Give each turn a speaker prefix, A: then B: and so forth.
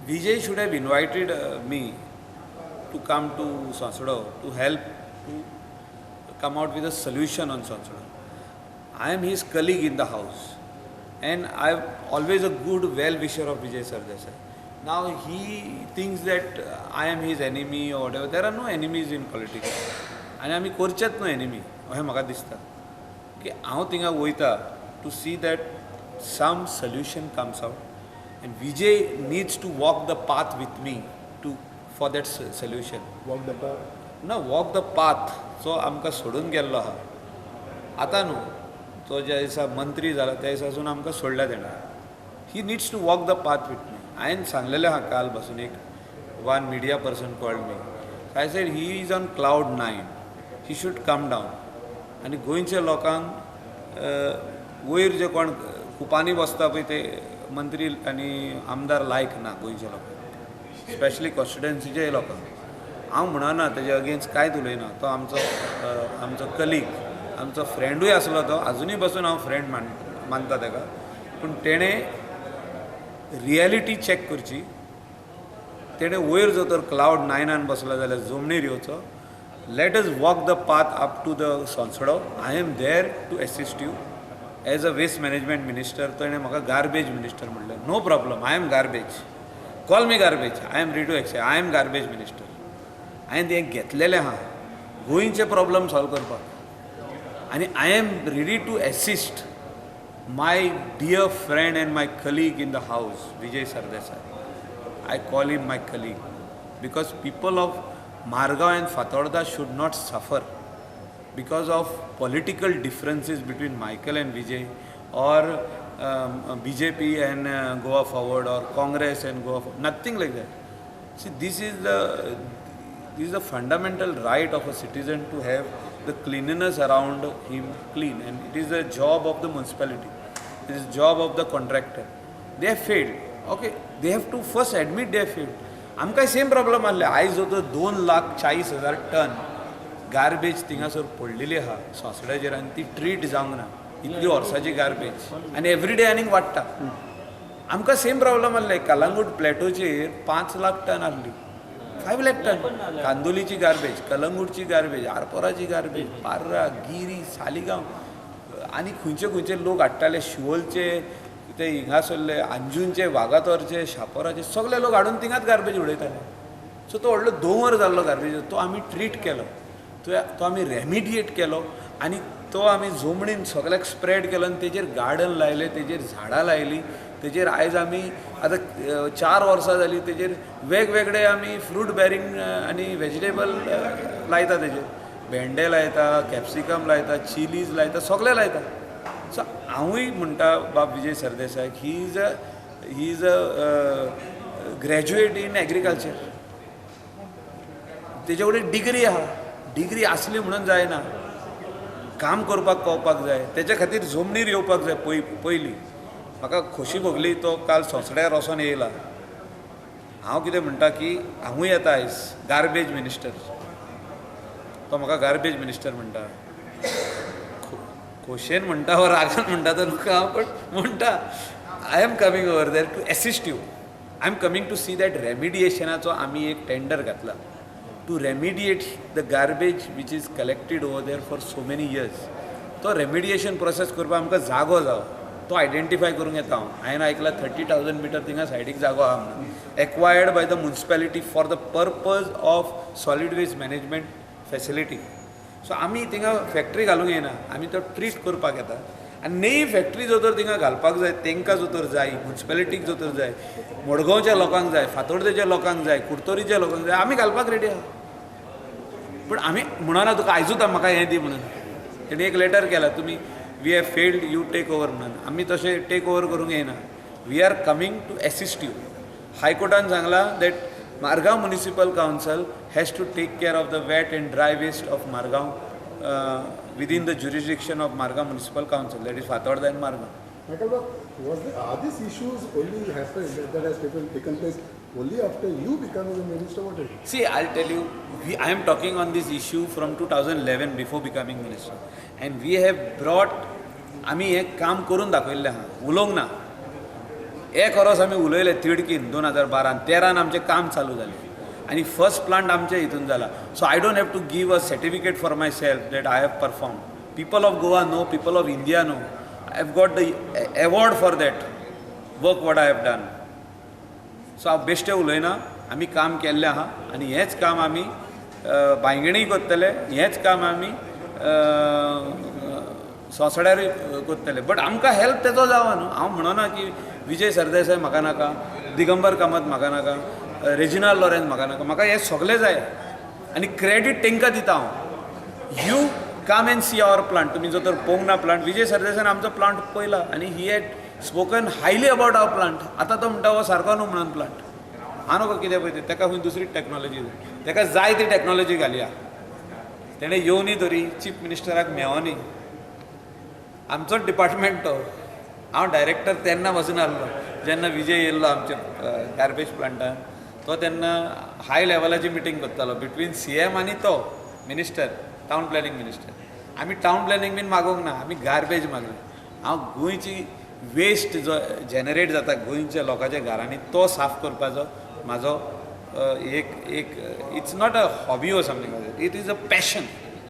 A: Vijay should have invited me to come to Sonsodo to help to come out with a solution on Sonsodo. I am his colleague in the house and I am always a good well wisher of Vijay Sardesai. Now he thinks that I am his enemy or whatever. There are no enemies in politics. आनी आमी करचेच न्हू enemy अशें म्हाका दिसता की हांव थिंगा वयता to see that some solution comes out and Vijay needs to walk the path with me to for that solution.
B: Walk the path.
A: ना, वॉक the path जो आमकां सोडून गेल्लो आहा आतां न्हू, तो ज्या दिसा मंत्री जाला त्या दिसासून आमकां सोडल्या तेणें. He needs to walk the path with me. हांवें सांगलेलें आहा काल बसून, एक one media person called me. I said he is on cloud nine, he should come down. आनी गोंयच्या लोकांक वयर जे कोण कुपांनी बसता पळय ते मंत्री आनी आमदार लायक ना गोंयच्या लोकांक, स्पेशली कॉन्स्टिट्युएन्सीच्या लोकांक. हांव म्हणना तेजे अगेन्स्ट, कांयच उलयना. तो आमचो आमचो कलीग, आमचो फ्रेंडूय आसलो तो, आजुनूय बसून हांव फ्रेंड मानता ताका. पूण तेणें रियलिटी चॅक करची. तेणें वयर जर तर क्लावड नायनान बसला जाल्यार जमनीर येवचो. Let us walk the path up to the Sonsodo. I am there to assist you as a waste management minister. तेणें म्हाका गार्बेज मिनिस्टर म्हणलें. No problem, I am garbage, call me garbage, I am ready to accept. I am garbage minister. हांवें तें घेतलेलें आहा गोंयचे problem solve करपाक आनी I am ready to assist my dear friend and my colleague in the house, Vijay Sardesai. I call him my colleague because people of Margao and Fatorda should not suffer because of political differences between Michael and Vijay or BJP and Goa Forward or Congress and Goa Forward, nothing like that. See, this is the fundamental right of a citizen to have the cleanliness around him clean, and it is the job of the municipality. It is job of the contractor. They have failed. Okay, they have to first admit they have failed. आमकां same problem आहले. आयज जो 2,40,000 ton garbage थिंगासर पडलेली आहा सोंसड्याचेर आनी ती treat जावंक ना इतली वर्साची गार्बेज आनी एवरी डे आनीक वाडटा. आमकां सेम प्रॉब्लम आहले. कलंगूट प्लेटोचेर 5 लाख टन आहली, 5 लाख टन. कांदोलीची गार्बेज, कलंगूटची गार्बेज, आरपोराची गार्बेज, पार्रा, गिरी, सालिगांव आनी खंयचे खंयचे लोक हाडटाले, शिवोलचे, ते हिंगासरले अंजूनचे, वागातोरचे, शापोराचे, सगळे लोक हाडून थिंगाच गार्बेज उडयताले. सो तो व्हडलो दोंगर जाल्लो गार्बेज. तो आमी ट्रीट केलो, तो तो आमी रेमिडिएट केलो आनी तो आमी जमनीन सगळ्याक स्प्रेड केलो आनी तेजेर गार्डन लायलें, तेजेर झाडां लायलीं. तेजेर आयज आमी आतां 4 वर्सां जालीं, तेजेर वेगवेगळे आमी फ्रूट बेरींग आनी वेजिटेबल लायता. तेजेर भेंडे लायता, कॅप्सिकम लायता, चिलीज लायता, सगळें लायता. सो हांवूय म्हणटा बाब Vijay Sardesai, he is a graduate in agriculture. तेजे कडेन डिग्री आहा. डिग्री आसली म्हणून जायना, काम करपाक कळपाक जाय. तेच्या खातीर जमनीर येवपाक जाय. पयलीं म्हाका खोशी भोगली, तो काल सोंसड्यार वचोन येयला. हांव कितें म्हणटा की हांवूय येता आयज गार्बेज मिनिस्टर. तो म्हाका गार्बेज मिनिस्टर म्हणटा, खोशयेन म्हणटा वा रागान म्हणटा तो न्हू हांव, पण म्हणटा. I am coming over there to assist you. I am coming to see that रेमिडिएशनाचो आमी एक टेंडर घातला to remediate the garbage which is collected over there for so many years. तो रेमिडिएशन प्रोसेस करपाक आमकां जागो जावो, तो आयडेंटिफाय करूंक येता हांव. हांवें आयकलां 30,000 मिटर थिंगा सायडीक जागो आहा म्हणून, acquired by the municipality for the purpose of solid waste management facility. So आमी थिंगा फॅक्टरी घालूंक येना, आमी तो ट्रीट करपाक येता. आनी नवी फॅक्टरी जर तर थिंगा घालपाक जाय, तांकां जर तर जाय, मुन्सिपेलिटीक जर तर जाय, मडगांवच्या लोकांक जाय, फातोर्डेच्या लोकांक जाय, कुडतरीच्या लोकांक जाय, आमी घालपाक रेडी आहा. पूण आमी म्हणना तुका आयजूच म्हाका हें दी म्हणून. तेणी एक लेटर केला, तुमी we have failed, you take over म्हणून. आमी तशें टेक ओवर करूंक येना. We are coming to assist you. हायकोर्टान सांगलां that Margao Municipal Council has to take care of the wet and dry waste of Margao within the jurisdiction of Margao Municipal Council, that is Fatorda and Margao.
B: Michael, but are these issues only happened that has taken place only after you becoming a minister? What is it?
A: See, I'll tell you, I am talking on this issue from 2011 before becoming minister. And we have brought, आमी हें काम करून दाखयल्लें आहा, उलोवंक ना. एक वरोस आमी उलयले तिडकीन 2012न 13न आमचें काम चालू जालें आनी फर्स्ट प्लांट आमच्या हितून जाला. So I don't have to give a certificate for myself that I have perform. People of Goa know, people of India know. I have got the award for that work what I have done. So हांव बेश्टें उलयना. आमी काम केल्लें आहा आनी हेंच काम आमी बांयगिणी करतले, हेंच काम आमी सोसड्यारूय करतले, बट आमकां हेल्प तेजो जावो न्हू. हांव म्हणना की विजय सरदेसाय म्हाका नाका, दिगंबर कामत म्हाका नाका, रेजिनाल्ड लॉरेन्स म्हाका नाका. म्हाका हें सगलें जाय आनी क्रेडीट तांकां दिता हांव. You come and see our plant. तुमी जर तर पळोवंक ना प्लांट, विजय सरदेसायान आमचो प्लांट पळयला आनी he had spoken highly about our plant. आतां तो म्हणटा हो सारको न्हू म्हणून प्लांट. हांव नको कितें पळय तें, ताका खंय दुसरी टॅक्नोलॉजी जाय. ताका जाय ती टॅक्नोलॉजी घालया. तेणें येवनी तरी चीफ मिनिस्टराक मेवनी. आमचोच डिपार्टमेंट तो. हांव डायरेक्टर तेन्ना वचून आहलो जेन्ना विजय येयल्लो आमच्या गार्बेज प्लांटान. तो तेन्ना हाय लेवलाची मिटींग करतालो बिटवीन सीएम आनी तो मिनिस्टर, टावन प्लॅनिंग मिनिस्टर. आमी टावन प्लॅनिंग बीन मागूंक ना, आमी गार्बेज मागले. हांव गोंयची वेस्ट जो जनरेट जाता गोंयच्या लोकांच्या घरांनी तो साफ करपाचो म्हाजो एक एक, it's not a hobby or something, it is a passion.